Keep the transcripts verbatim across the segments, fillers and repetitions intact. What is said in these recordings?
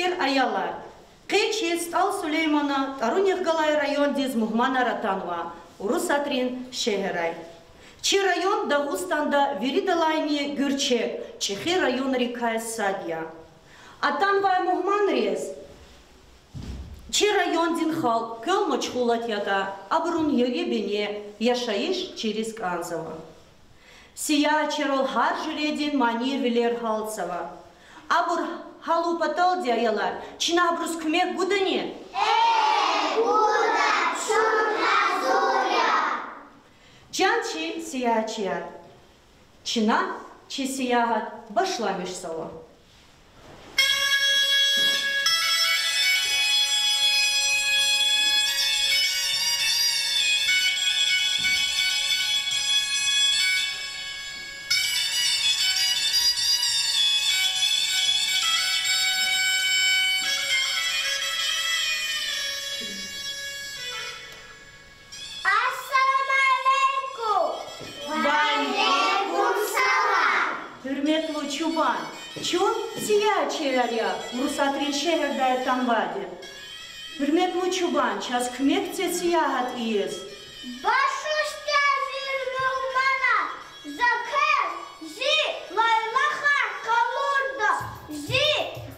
Хьерхер аялар, къе чи СтӀал Сулеймана тӀварунихъ галай райондиз мугьманар атанва, Урусатрин шегьердай. Чи район Дагъустанда виридалайни гуьрчег, чӀехи районрикай сад я. Атанвай мугьманриз чи райондин халкь квел машгъулат ятӀа, абурун ери-бине, яшайиш чириз кӀанзава. Сиягьатчийрал гьар жуьредин манийвилер гьалтзава. Абур гьалун паталди, аялар, чна абуруз куьмек гудани? Э, гуда, чун гьазур я. Чан чи сиягьатчияр, чна чи сиягьат башламишзава. Ассаламу алейкум! Ва алейкум салам! Гьуьрметлу чубан, чун сиягьатчияр я, Урусатрин шегьердай атанвайди. Гьуьрметлу чубан, чаз куьмек це сиягьат ийиз. Башламишда, зи мугьманар, за квез зи лайлахар къалурда, зи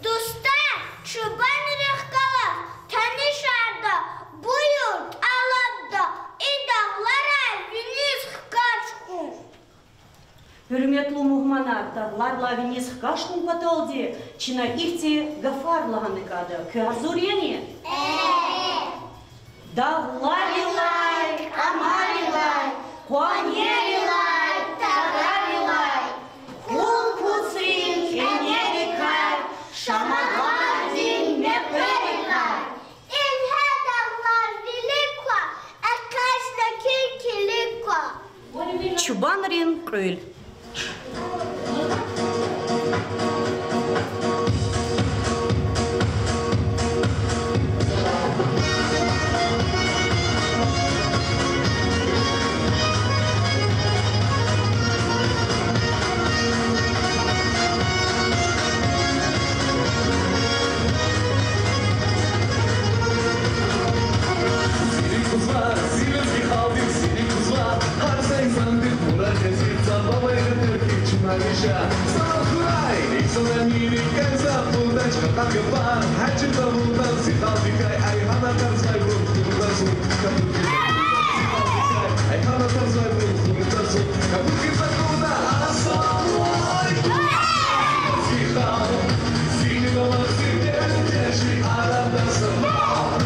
дустар чубанрихъ галаз танишарда, буюр, тӀалабда, и дагъларай виниз хкаж хьун. Гьуьрметлу мугьманар, дагъларилай виниз хкаж хьун паталди чна ихьтин гафар лагьана кӀанда. Квез гьазур яни? Дагъларилай, кӀамарилай, къванерилай, тарарилай, къул-кусрин кӀенерикай, шамагъардин мекьверикай. Ингье, дагълар вилик ква, экъечӀна кин килиг ква. Чубанрин кьуьл. Зи лезги халкьдин, зи лезги халкьдин, гьар са инсандин хьурай хесет, цававай хетер хьиз чун гьамиша. Сагърай, инсанар мийирдикай, за кьурдач къакъат гафар, гьа чи тавурда зи халкьдикай, ай гьана тарсвайбур хурда зун, капуки за кьурда зи халкьдикай, ай гьана тарсвайбур хурда зун, капуки за кьурда. Ассаламу алейкум, зи лезги халкь, зи лезги халкь, зи лезги халкь.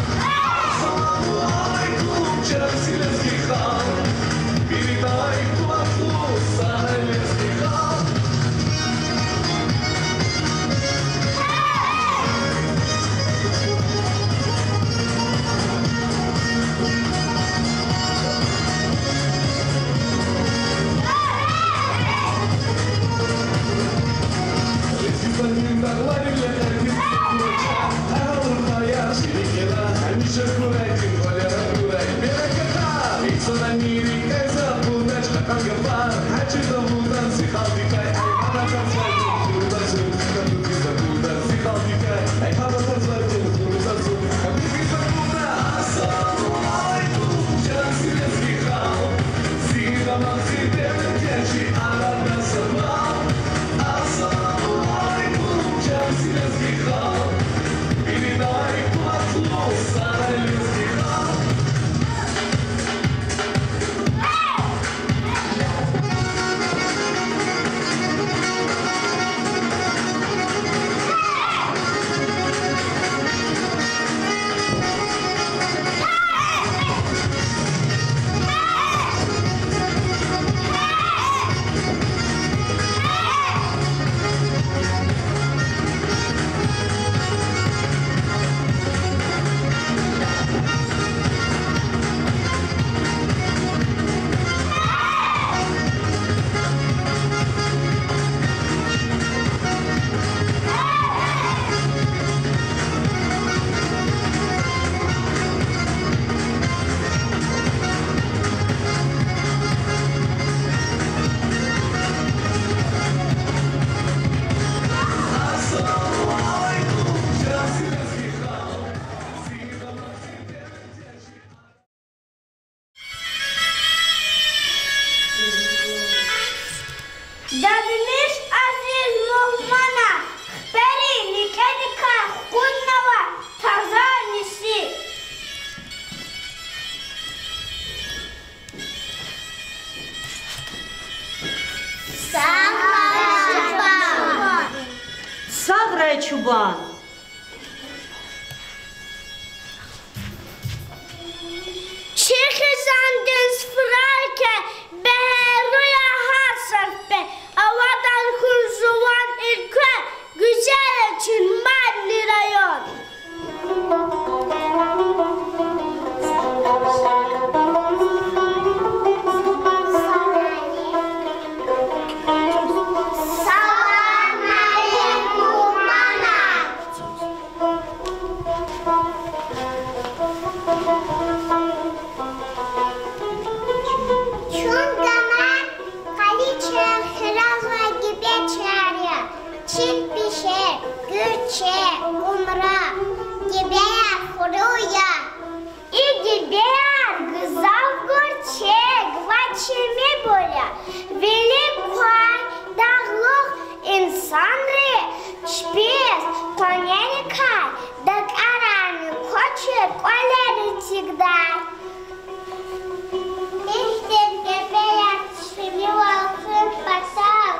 Ихьтин гебеяр чимивал хуьн патал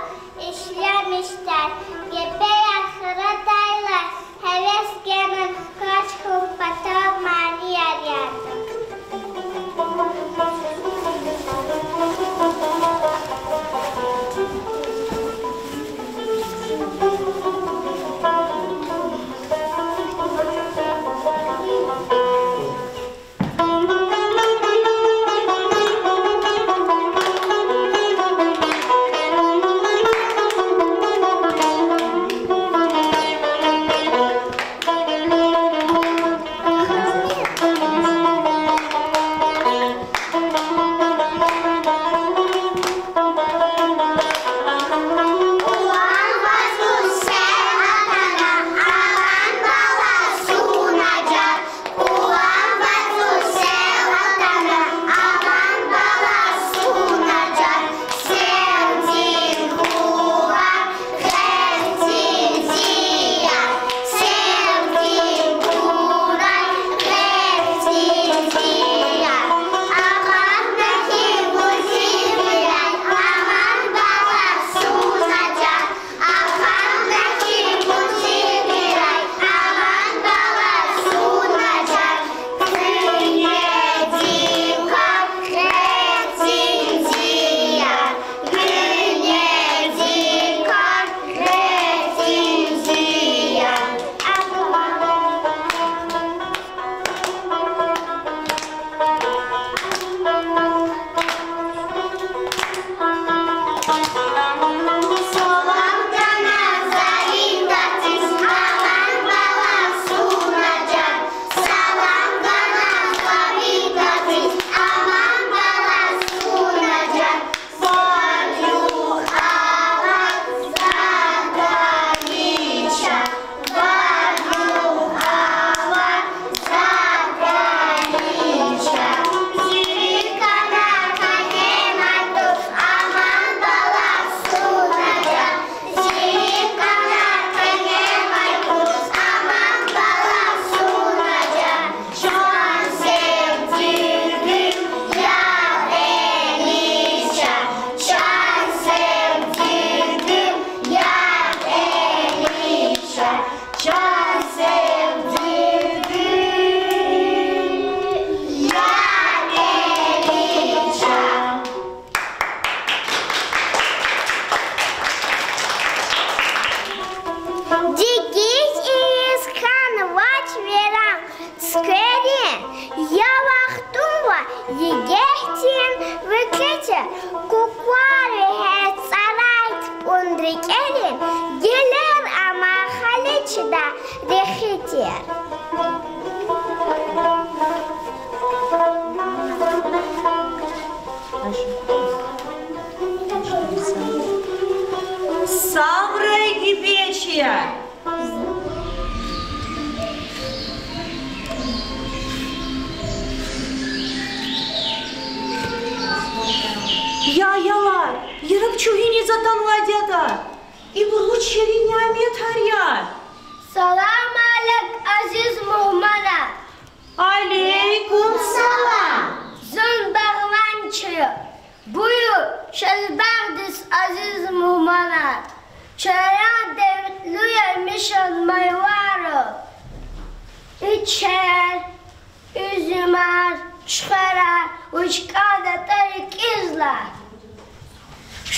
ишлемишдай, гебеяр храдайла гьевес генани хкаж хьун патал манияр ятӀа. Дегиш ийиз хьанвач виран цуькверин, я вахтунва ЕГЭдин викӀегьди, кукӀвар вегьез цӀарай тупӀун рикӀерин, гелер амай хали чидай рехи тир. Сагърай, гибечияр! Я аялар, яраб чун гьиниз атанвайди ятӀа? Ибур вуч ширин няметар я! Салам алейк, азиз мугьманар! Алейкум салам! Зун багъланчи я. Буюр, чаз багъдиз, азиз мугьманар. Чаран девлетлу я мишан майвара. Ичер, уьзуьмар, чуьхверар, вуч кӀандатӀа рикӀиз лагь.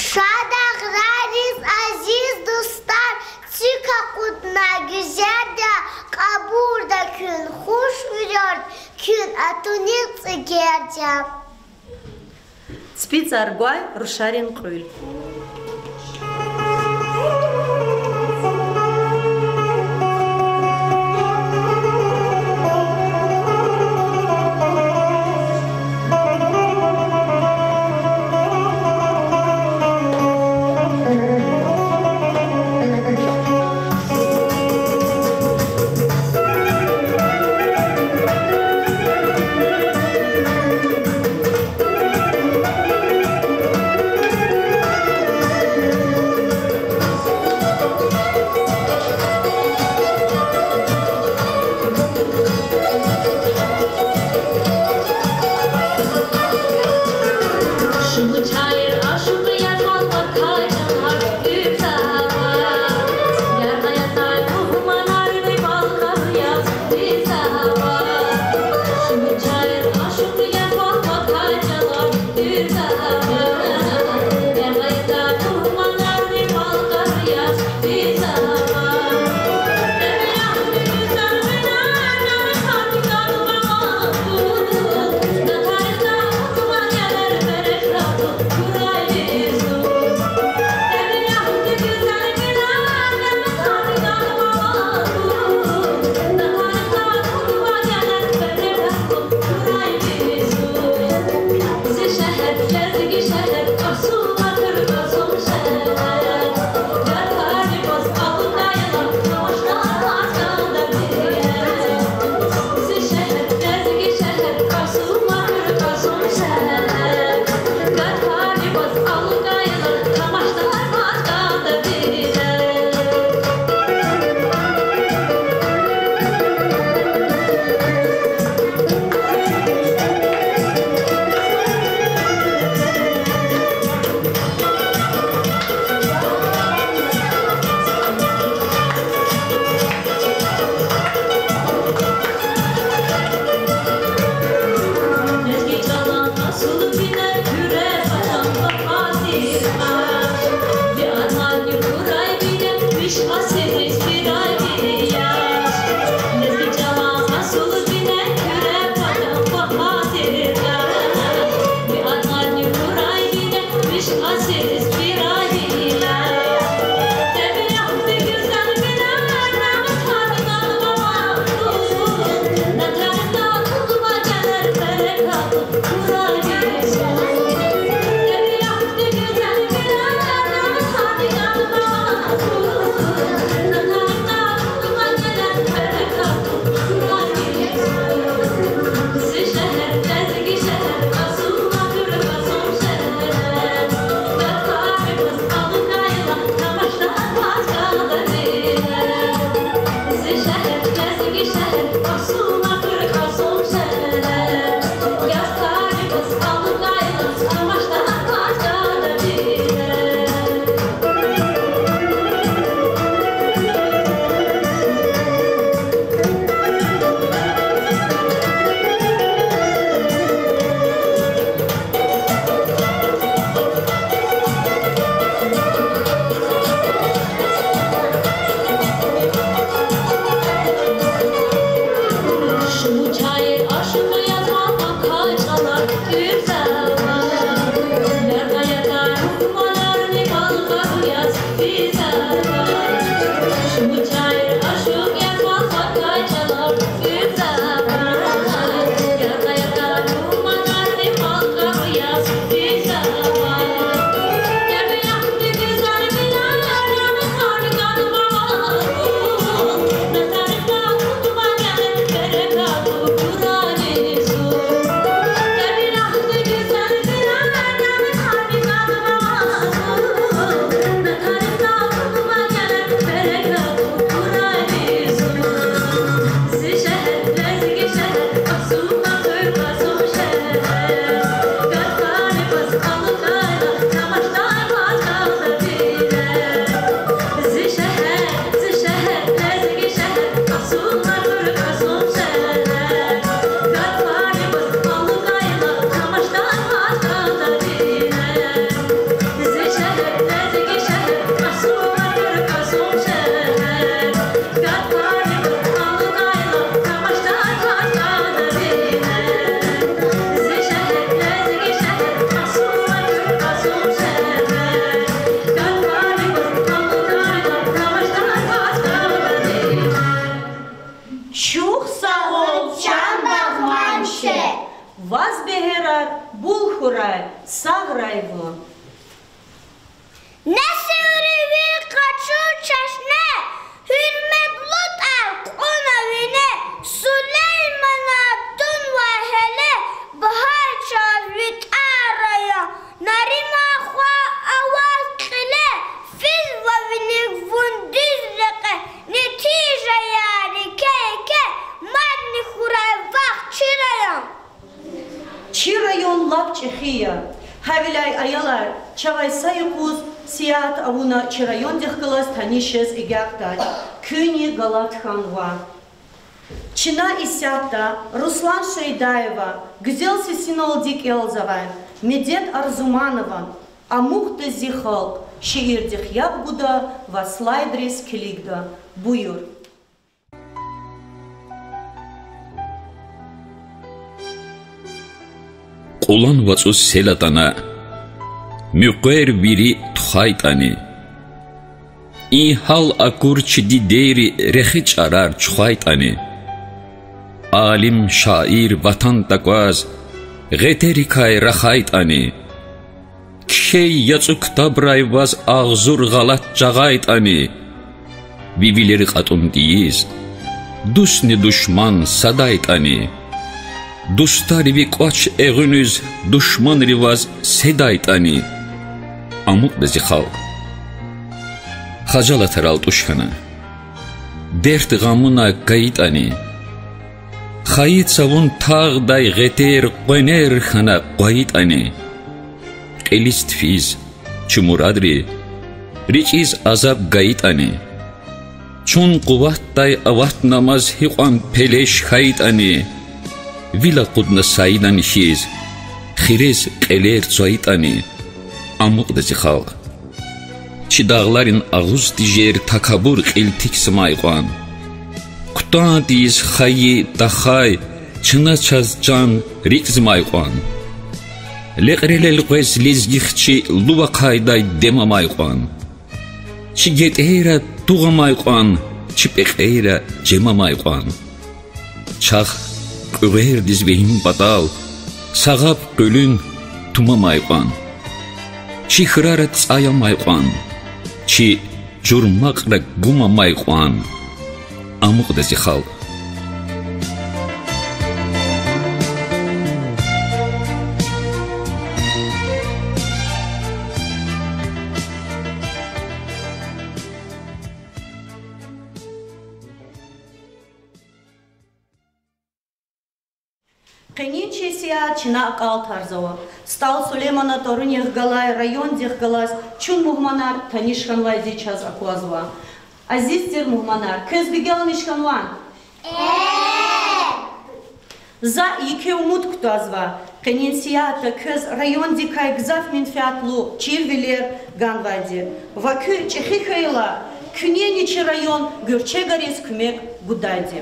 Шад агърариз, азиз дустар, цуьк акъудна гуьзел я, кьабулда куьн хуш вирер, куьн атуниз цӀигер я. ЦӀипицӀар гвай рушарин кьуьл. Чухсагъул, чан Багъманши. Ваз бегьерар бул хьурай, сагърай вун. Несилри ви къачур чешне, гьуьрметлу тӀвар кьуна вине, Сулеймана тунвай гьеле, багьай чаз ви тӀвар район. Нариман хва аваз кьиле, физва вилик вун дуьз рекье, нетижаяр еке-еке, мадни хьурай вахъ чи район. Чи район лап чӀехи я. Гьавиляй, аялар, чавай са юкъуз сиягьат авуна чи райондихъ галаз таниш жез агакьдай. Куьнни галат хьанва. Чна исятда Руслан Шейдаева гуьзел сесиналди кӀелзавай Медет Арзуманован Амукьда зи халкь шиирдихъ яб гуда ва слайдриз килигда. Буюр. Кьулан вацӀуз сел атана, муькъвер вири тухвайтӀани, и гьал акур чи дидейри рехи чӀарар чухвайтӀани, алим, шаир ватан такваз гъетерикай рахайтӀани, кхьей яцӀу ктабрай ваз агъзур гъалатӀ жагъайтӀани, ви вилери кьатӀун тийиз дустни душман садайтӀани, дустари ви кӀвач эгъуьниз душманри ваз седайтӀани, амукьда зи халкь. Хажалатар алтӀуш хьана, дерт-гъамуна кайитӀани, хайи цавун тагъдай гъетер къванер хьана къвайитӀани, кьилиз тефиз чи мурадри, рикӀиз азаб гайитӀани, чун къуватдай аватнамаз гьикьван пелеш хьайитӀани, вил акъудна сайидан хьиз, хирез кьелер цвайитӀани, амукьда зи халкь. Чи дагъларин агъуз тежер такабур кьил тикзамай кьван, кутан тийиз хайи тахай, чна чаз чан рикӀзамай кьван, лекьрел элкъвез лезги хчи лув ахъайдай дем амай кьван, чи гетӀейра тугъ амай кьван, чи пекьейра чем амай кьван, чахъ кьуьгъуьрдиз вегьин патал са гъаб къуьлуьн тум амай кьван, чи хьрара цӀай амай кьван, чи чурмакьра гум амай кьван, амукьда зи халкь. Къенин чи сиягьат чна акьалтӀарзава. СтӀал Сулейманан тӀварунихъ галай райондихъ галаз чун мугьманар таниш хьанвайди чаз аквазва. Азиз тир мугьманар, квез гуьгъуьниш хьанвани? За еке умуд кутазва, къенин сиягьатда квез райондикай гзаф менфятлу чирвилер ганвайди ва куьн чӀехи хьайила, куьнени чи район гуьрчегариз куьмек гудайди.